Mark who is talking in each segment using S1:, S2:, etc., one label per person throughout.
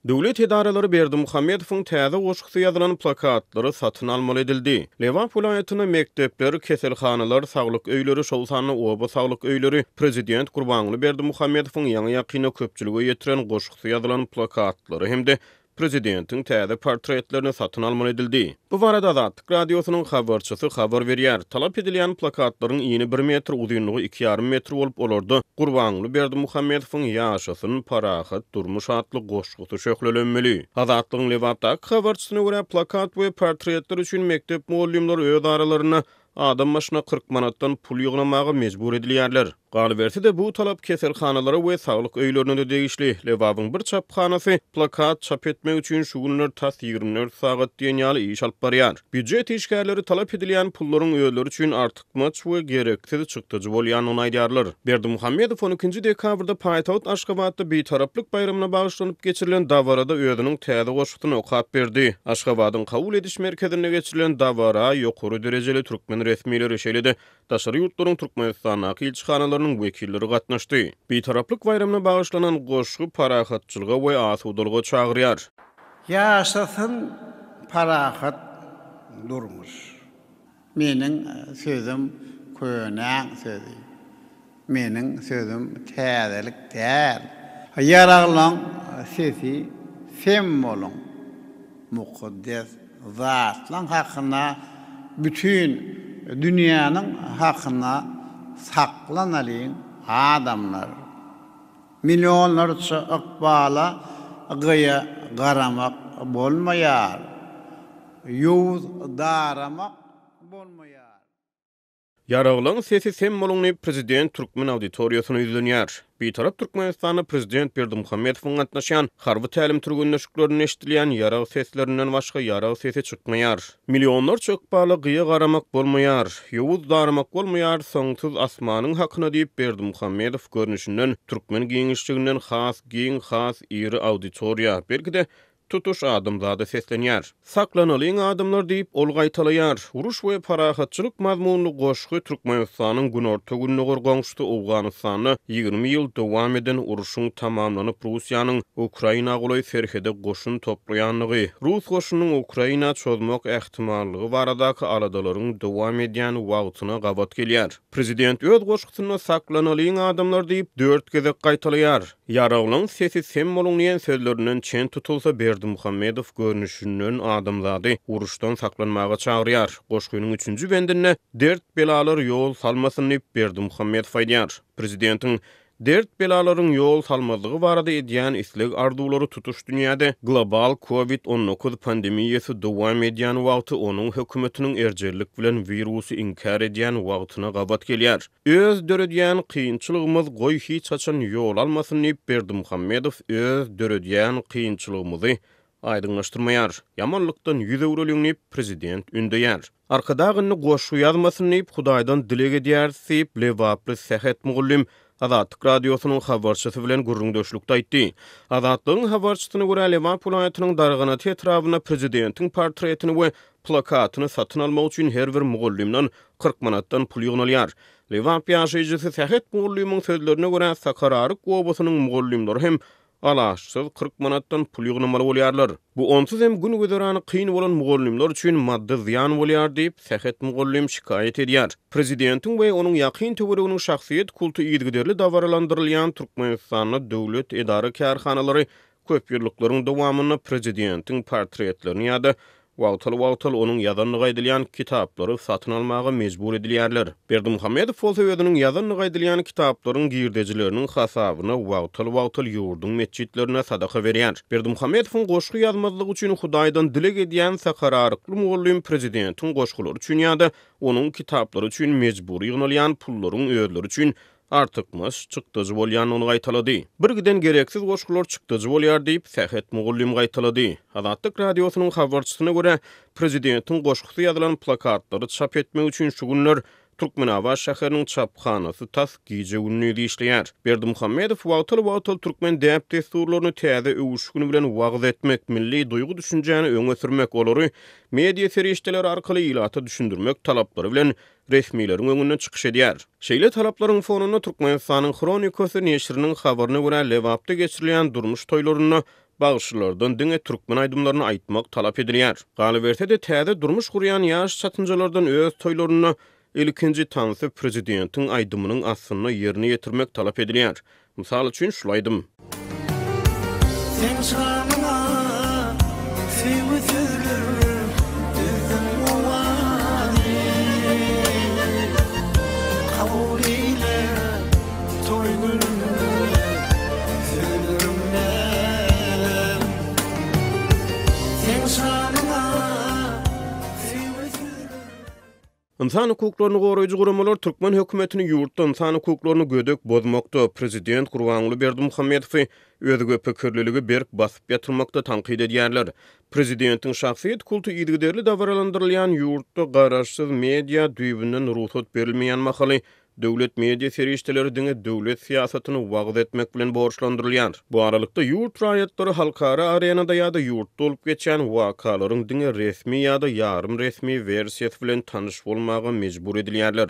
S1: Döwlet edaralary Berdimuhamedowyň täze goşgusy ýazylan plakatlary satyn almaly edildi. Lebap welaýatynda mekdepler, keselhanalar, saglyk öýleri, şol sanda oba saglyk öýleri prezident Gurbanguly Berdimuhamedowyň ýaňy-ýakynda köpçülige ýetiren goşgusy ýazylan plakatlary hem-de prezidentiň täze portretlerini satyn almaly edildi. Bu barada Azatlyk Radiosynyň habarçysy habar berýär. Talap edilýän plakatlaryň ini bir metr, uzynlygy iki ýarym metr bolup, olarda Gurbanguly Berdimuhamedowyň Ýaşasyn parahat durmuş atly goşgusy şöhlelenmeli. Azatlygyň Lebapdaky habarçysyna görä, plakat we portretler üçin mekdep mugallymlary öz aralarynda adam başyna 40 manatdan pul ýygnamaga mejbur edilýärler. Galyberse-de, bu talap keselhanalara we saglyk öýlerine-de degişli. Lebabyň bir çaphanasy plakat çap etmek üçin şu günler tas 24 sagat diýen ýaly iş alyp barýar. Býujet işgärleri talap edilýän pullaryň özleri üçin artykmaç we gereksiz çykdajy bolýandygyny aýdýarlar. Berdimuhamedow on ikinji dekabrda paýtagt Aşgabatda Bitaraplyk baýramyna bagyşlanyp geçirilen dabarada özüniň täze goşgusyny okap berdi. Aşgabadyň kabul ediş merkezinde geçirilen dabara ýokary derejeli türkmen resmileri, şeýle-de daşary ýurtlaryň Türkmenistandaky ilçihanalarynyň wekilleri gatnaşdy. Bitaraplyk baýramyna bagyşlanan goşgy parahatçylyga we asudalyga çagyrýar.
S2: Ýaşasyn parahat durmuş. Meniň sözüm könäň sözi. Meniň sözüm täzelik däl. Ýaraglaň sesi sem boluň. Mukaddes zatlaň hakyna bütin dünýäniň hakyna saklanalyň adamlar. Millionlarça ykbala gyýa garamak bolmaýar. Ýowuz daramak bolmaýar.
S1: Ýaraglaň sesi sem boluň diýip, prezident türkmen auditoriýasyna ýüzlenýär. Bitarap Türkmenistanda prezident Berdimuhamedowyň gatnaşýan harby tälim-türgenleşiklerinde eşidilýän ýarag seslerinden başga ýarag sesi çykmaýar. Millionlarça ykbala gyýa garamak bolmaýar, ýowuz daramak bolmaýar, soňsuz asmanyň hakyna diýip, Berdimuhamedow görnüşinden türkmen giňişliginden has giň, has iri auditoriýa, belki-de, Tutuş adamzada seslenýär. Saklanalyň adamlar diýip, ol gaýtalaýar. Uruş we parahatçylyk mazmunly goşgy Türkmenistanyň günorta-gündogar goňşusy Owganystanda 20 ýyl dowam eden urşuň tamamlanyp Russiýanyň Ukraina golaý serhede goşun toplaýandygy, rus goşunynyň Ukraina çozmak ähtimallygy baradaky aladalaryň dowam edýän wagtyna gabat gelýär. Prezident öz goşgusynda Saklanalyň adamlar diýip, dört gezek gaýtalaýar. Ýaraglaň sesi sem boluň diýen sözlerinden çen tutulsa Berdimuhamedow görnüşinden adamzady uruşdan saklanmaga çagyrýar. Goşgynyň üçünji bendinde Dert-belalar ýol salmasyn diýip Berdimuhamedow aýdýar. Prezidentiň dert-belalaryň ýol salmazlygy barada edýän isleg-arzuwlary tutuş dünýäde global Covid 19 pandemiýasy dowam edýän wagty onuň hökümetiniň erjellik bilen wirusy inkär edýän wagtyna gabat gelýär. Öz döredýän kynçylygymyz goý hiç haçan ýol almasyn diýip Berdimuhamedow öz döredýän kynçylygymyzy aýdyňlaşdyrmaýar. Ýamanlykdan ýüz öwreliň diýip prezident ündeýär. Arkadag indi goşgy ýazmasyn diýip Hudaýdan dileg edýäris diýip lebaply Sähet mugallym Azatlyk Radiosynyň habarçysy bilen gürrüňdeşlikde aýtdy. Azatlygyň habarçysyna görä Lebap welaýatynyň Darganata etrabynda prezidentiň portretini we plakatyny satyn almak üçin her bir mugallymdan 40 manatdan pul ýygnalýar. Lebap ýaşaýjysy Sähet mugallymyň sözlerine görä, Sakararyk obasynyň mugallymlary hem alaçsyz 40 manatdan pul ýygnamaly bolýarlar. Bu onsuz hem gün-güzerany kyn bolan mugallymlar üçin maddy zyýan bolýar diýip, Sähet mugallym şikaýat edýär. Prezidentiň we onuň ýakyn töwereginiň şahsyýet kulty yzygiderli dabaralandyrylýan Türkmenistanda döwlet edara-kärhanalary Köp ýyllyklaryň dowamynda prezidentiň portretlerini ýa-da wagtal-wagtal onuň ýazandygy aýdylýan kitaplary satyn almaga mejbur edilýärler. Berdimuhamedow bolsa özüniň ýazandygy aýdylýan kitaplaryň girdejileriniň hasabyna wagtal-wagtal ýurduň metjitlerine sadaka berýär. Berdimuhamedowyň goşgy ýazmazlygy üçin Hudaýdan dileg edýän sakararykly mugallym prezidentiň goşgulary üçin ýa-da onuň kitaplary üçin mejbury ýygnalýan pullaryň özleri üçin artykmaç çykdajy bolýandygyny gaýtalady. Bir giden gereksiz goşgular çykdajy bolýar diýip, Sähet mugallym gaýtalady. Azatlyk Radiosynyň habarçysyna görä, prezidentiň goşgusy ýazylan plakatlary çap etmek üçin şu günler Türkmenabat şäheriniň çaphanasy tas gije-gündiz işleýär. Berdimuhamedow wagtal-wagtal türkmen däp-dessurlaryny täze öwüşgin bilen wagyz etmek, milli duýgy-düşünjäni öňe sürmek, olary media serişdeleri arkaly ilata düşündirmek talaplary bilen resmileriň öňünde çykyş edýär. Şeýle talaplaryň fonunda Türkmenistanyň Hronikasy neşiriniň habaryna görä, Lebapda geçirilýän durmuş toýlarynda. Bagşylardan diňe türkmen aýdymlaryny aýtmak talap edilýär. Galyberse-de, täze durmuş gurýan ýaş çatynjalardan öz toýlarynda ilkinji tansy prezidentiň aýdymynyň astynda ýerine ýetirmek talap edilýär. Mysal üçin, şul aýdym.
S3: Seň şanyňa söýgi sözler düzdüm owazy. Kabul eýle toý gününde sözlerim näzem. Seň şanyňa söýgi sözler.
S1: Ynsan hukuklaryny goraýjy guramalar türkmen hökümetini ýurtda ynsan hukuklaryny gödek bozmakda, prezident Gurbanguly Berdimuhamedowy özge pikirliligi berk basyp ýatyrmakda tankyt edýärler. Prezidentiň şahsyýet kulty yzygiderli dabaralandyrylýan ýurtda garaşsyz media düýbünden rugsat berilmeýän mahaly Döwlet media serişdeleri diňe döwlet syýasatyny wagyz etmek bilen borçlandyrylýar. Bu aralykda, ýurt raýatlary halkara arenada ýa-da ýurtda bolup geçýän wakalaryň diňe resmi ýa-da ýarym resmi wersiýasy bilen tanyş bolmaga mejbur edilýärler.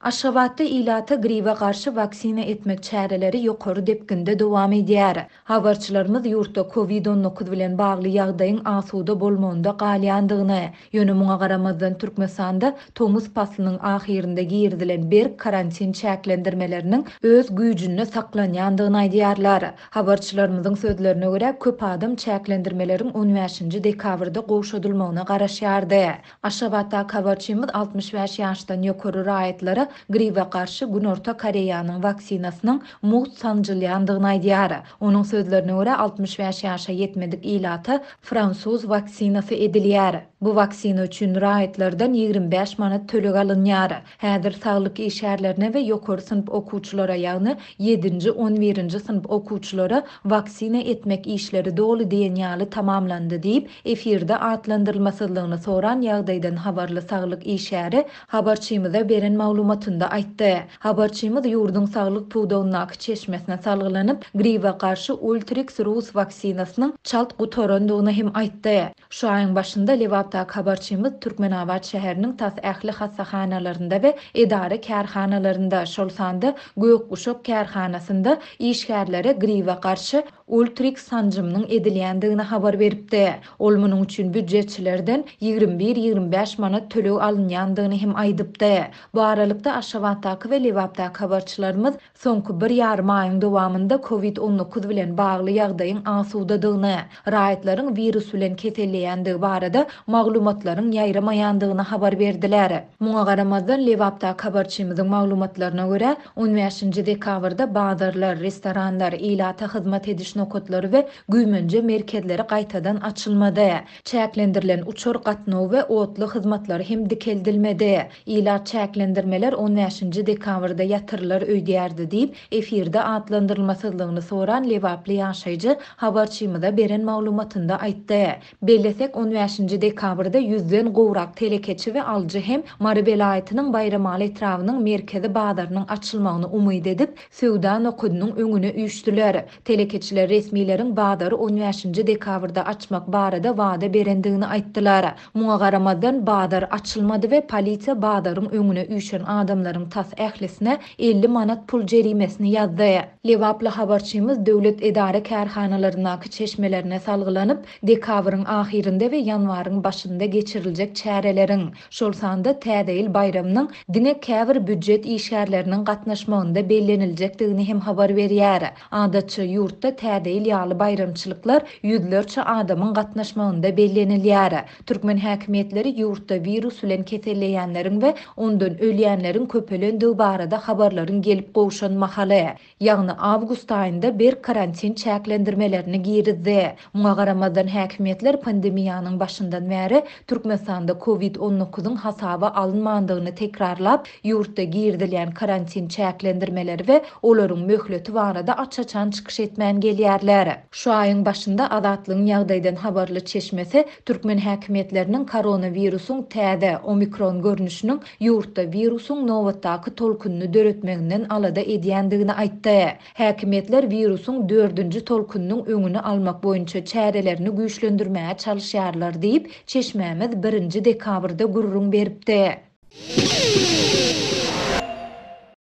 S4: Aşgabatda ilata gribe garşy waksina etmek çäreleri ýokary depginde dowam edýär. Habarçylarymyz ýurtda Covid 19 bilen bagly ýagdaýyň asuda bolmagynda galýandygyny, ýöne muňa garamazdan Türkmenistanda tomus paslynyň ahyrynda girizilen berk karantin çäklendirmeleriniň öz güýjünde saklanýandygyny aýdýarlar. Habarçylarymyzyň sözlerine görä, köp adam çäklendirmeleriň on bäşinji dekabrda gowşadylmagyna garaşýardy. Aşgabatdaky habarçymyz 65 ýaşdan ýokary raýatlara gribe garşy Günorta Koreýanyň waksinasynyň mugt sanjylýandygyny aýdýar. Onuň sözlerine görä, 65 ýaşa ýetmedik ilata fransuz waksinasy edilýär. Bu waksina üçin raýatlardan 25 manat töleg alynýar. Häzir saglyk işgärlerine we ýokary synp okuwçylara, ýagny ýedinji, on birinji synp okuwçylara waksina etmek işleri doly diýen ýaly tamamlandy diýip, efirde atlandyrylmasyzlygyny soran ýagdaýdan habarly saglyk işgäri habarçymyza beren maglumatynda aýtdy. Habarçymyz ýurduň saglyk pudagyndaky çeşmesine salgylanyp, gribe garşy Ultrix rus waksinasynyň çalt gutarandygyny hem aýtdy. Şu aýyň başynda Lebapdaky habarçymyz Türkmenabat şäheriniň tas ähli hassahanalarynda we edara-kärhanalarynda, şol sanda Gök guşak kärhanasynda işgärlere gribe garşy Ultrix sanjymynyň edilýändigini habar beripdi. Ol munuň üçin býujetçilerden 21-25 manat töleg alynýandygyny hem aýdypdy. Bu aralykda, Aşgabatdaky we Lebapdaky habarçylarymyz Soňky bir ýarym aýyň dowamynda Covid 19 bilen bagly ýagdaýyň asudadygyny, raýatlaryň wirus bilen keselleýändigi barada maglumatlaryň ýaýramaýandygyny habar berdiler. Muňa garamazdan, Lebapdaky habarçymyzyň maglumatlaryna görä, on bäşinji dekabrda bazarlar, restoranlar, ilata hyzmat ediş nokatlary we güýmenje merkezleri gaýtadan açylmady. Çäklendirilen uçar gatnawy we otly hyzmatlary hem dikeldilmedi. Ilat çäklendirmeler on bäşinji dekabrda ýatyrylar öýdýärdi diýip, efirde atlandyrylmasyzlygyny soran lebaply ýaşaýjy habarçymyza beren maglumatynda aýtdy. Bellesek, on bäşinji dekabrda ýüzden gowrak telekeçi we alyjy hem Mary welaýatynyň Baýramaly etrabynyň merkezi bazarynyň açylmagyny umyt edip, söwda nokadynyň öňüne üýşdüler. Telekeçiler resmileriň bazary on bäşinji dekabrda açmak barada wada berendigini aýtdylar. Muňa garamazdan, bazar açylmady we polisiýa bazaryň öňüne üýşen adamlaryň tas ählisine 50 manat pul jerimesini ýazdy. Lebaply habarçymyz döwlet edara-kärhanalaryndaky çeşmelerine salgylanyp, dekabryň ahyrynda we ýanwaryň başynda geçiriljek çäreleriň, şol sanda Täze ýyl baýramynyň diňe käbir býujet işgärleriniň gatnaşmagynda belleniljekdigini hem habar berýär. Adatça, ýurtda Täze ýyl ýaly baýramçylyklar ýüzlerçe adamyň gatnaşmagynda bellenilýär. Türkmen häkimiýetleri ýurtda wirus bilen keselleýänleriň we ondan ölýänleriň köpelendigi barada habarlaryň gelip gowşan mahaly, ýagny awgust aýynda berk karantin çäklendirmelerini girizdi. Muňa garamazdan, häkimiýetler pandemiýanyň başyndan bäri Türkmenistanda Covid on dokuzyň hasaba alynmandygyny tekrarlap, ýurtda girizilýän karantin çäklendirmeleri we olaryň möhleti barada aç-açan çykyş etmän gelýärler. Şu aýyň başynda Azatlygyň ýagdaýdan habarly çeşmesi türkmen häkimiýetleriniň koronawirusyň täze, omikron görnüşiniň ýurtda wirusyň nobatdaky tolkunyny döretmeginden alada edýändigini aýtdy. Häkimiýetler wirusyň dördünji tolkunynyň öňüni almak boýunça çärelerini güýçlendirmäge çalyşýarlar diýip, çeşmämiz birinji dekabrda gürrüň beripdi.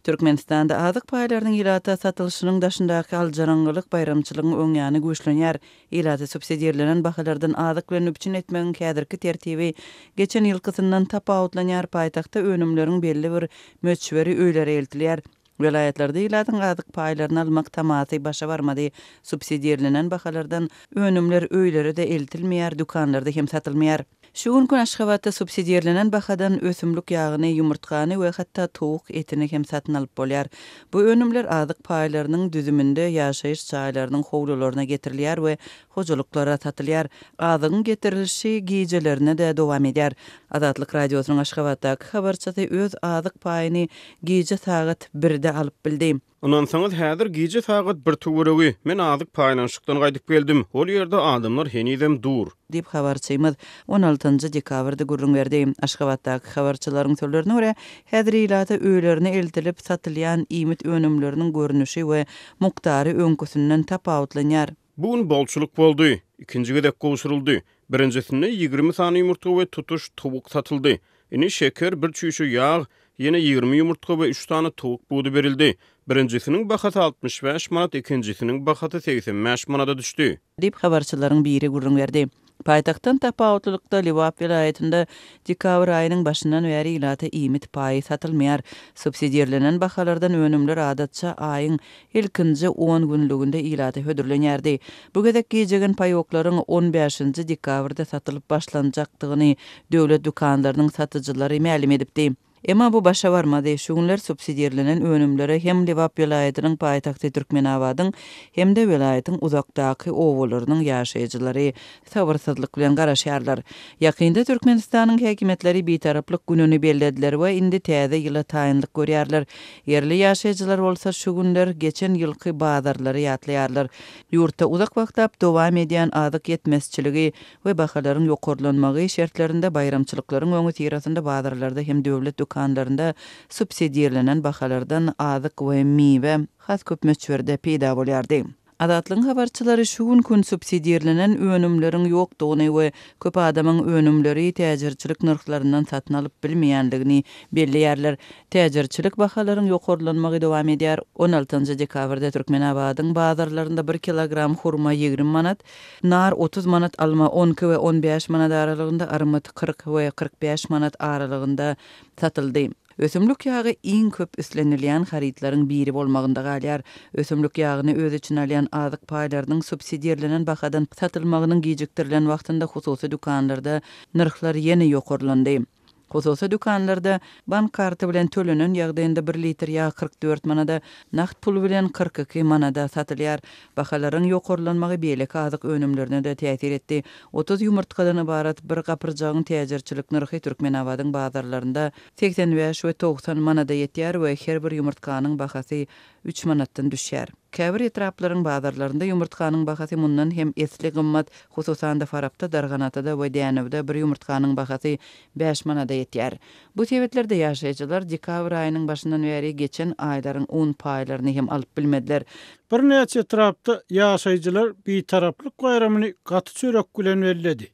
S5: Türkmenistanda azyk paýlarynyň ilata satylyşynyň daşyndaky aljyraňňylyk baýramçylygyň öň ýany güýçlenýär. Ilaty subsidirlenen bahalardan azyk bilen üpjün etmegiň häzirki tertibi geçen ýylkysyndan tapawutlanýar, paýtagtda önümleriň belli bir möçberi öýlere eltilýär. Welaýatlarda ilatyň azyk paýlaryny almak tamasy başa barmady, subsidirlenen bahalardan önümler öýlere-de eltilmeýär, dükanlarda hem satylmaýar. Şu günki Aşgabatda subsidirlenen bahadan ösümlik ýagyny, ýumurtgany we hatda towuk etini hem satyn alyp bolýar. Bu önümler azyk paýlarynyň düzüminde ýaşaýyş jaýlarynyň howlularyna getirilýär we hojalyklara satylýar. Azygyň getirilişi gijelerine-de dowam edýär. Azatlyk Radiosynyň Aşgabatdaky habarçysy öz azyk paýyny gije sagat birde alyp bildi.
S1: Ynansaňyz, häzir gije sagat bir töweregi. Men azyk paýlanyşykdan gaýdyp geldim. Ol ýerde adamlar henizem dur.
S5: Diýip, habarçymyz on altynjy dekabrda gürrüň berdi. Aşgabatdaky habarçylaryň sözlerine görä, häzir ilata öýlerine eltilip satylýan iýmit önümleriniň görnüşi we mukdary öňküsinden tapawutlanýar.
S1: Bu gün bolçulyk boldy. Ikinji gezek gowşuryldy. Birinjisinde 20 sany ýumurtga we tutuş towuk satyldy. Indi şeker, bir çüýşe ýag, ýene 20 ýumurtga we üç sany towuk budy berildi. Birinjisiniň bahasy 65 manat, ikinjisiniň bahasy 85 manada düşdi.
S5: Diýip, habarçylaryň biri gürrüň berdi. Paýtagtdan tapawutlylykda, Lebap welaýatynda dekabr aýynyň başyndan bäri ilata iýmit paýy satylmaýar. Subsidirlenen bahalardan önümler adatça aýyň ilkinji on günlüginde ilata hödürlenýärdi. Bu gezek gijigen paýoklaryň on bäşinji dekabrda satylyp başlanjakdygyny döwlet dükanlarynyň satyjylary mälim edipdi. Emma bu başa barmady. Şu günler subsidirlenen önümlere hem Lebap welaýatynyň paýtagty Türkmenabadyň hem-de welaýatyň uzakdaky obalarynyň ýaşaýjylary sabyrsyzlyk bilen garaşýarlar. Ýakynda Türkmenistanyň häkimiýetleri Bitaraplyk gününi bellediler we indi täze ýyla taýynlyk görýärler. Ýerli ýaşaýjylar bolsa şu günler geçen ýylky bazarlary ýatlaýarlar. Ýurtda uzak wagtlap dowam edýän azyk ýetmezçiligi we bahalaryň ýokarlanmagy şertlerinde baýramçylyklaryň öňüsyrasynda bazarlarda hem döwlet dükanlarynda subsidirlenen bahalardan azyk we miwe has köp möçberde peýda bolýardy. Azatlygyň habarçylary şu günki gün subsidirlenen önümleriň ýokdugyny we köp adamyň önümleri täjirçilik nyrhlaryndan satyn alyp bilmeýändigini belleýärler. Täjirçilik bahalaryň ýokarlanmagy dowam edýär. On altynjy dekabrda Türkmenabadyň bazarlarynda bir kilogram hurma 20 manat, Nar 30 manat, alma 12 we 15 manat aralygynda, armyt 40 we 45 manat aralygynda satyldy. Ösümlik ýagy iň köp islenilýän harytlaryň biri bolmagynda galýar. Ösümlik ýagyny öz içine alýan azyk paýlarynyň subsidirlenen bahadan satylmagynyň gijikdirilen wagtynda hususy dükanlarda nyrhlar ýene ýokarlandy. Hususy dükanlarda bank karty bilen tölenen ýagdaýynda bir litr ýag 44 manada, nagt pul bilen 42 manada satylýar. Bahalaryň ýokarlanmagy beýleki azyk önümlerine-de täsir etdi. 30 ýumurtgadan ybarat bir gapyrjagyň täjirçilik nyrhy Türkmenabadyň bazarlarynda 85 we 90 manada ýetýär we her bir ýumurtganyň bahasy üç manatdan düşýär. Käbir etraplaryň bazarlarynda ýumurtganyň bahasy mundan hem esli gymmat, hususan-da Farapda, Darganatada we Dänewde bir ýumurtganyň bahasy bäş manada ýetýär. Bu sebitlerde ýaşaýjylar dekabr aýynyň başyndan bäri geçen aýlaryň un paýlaryny hem alyp bilmediler.
S6: Birnäçe etrapda ýaşaýjylar Bitaraplyk baýramyny gaty çörek bilen belledi.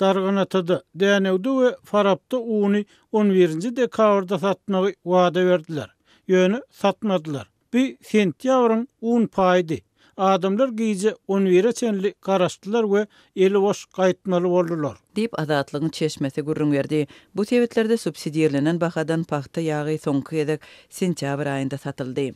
S6: Darganatada, Dänewde we Farapda uny on birinji dekabrda satmagy wada berdiler. Ýöne satmadylar. Bu sentýabryň un paýydy. Adamlar gije on bire çenli garaşdylar we eli boş gaýtmaly boldular.
S5: Diýip, Azatlygyň çeşmesi gürrüň berdi. Bu sebitlerde subsidirlenen bahadan pagta ýagy soňky gezek sentýabr aýynda satyldy.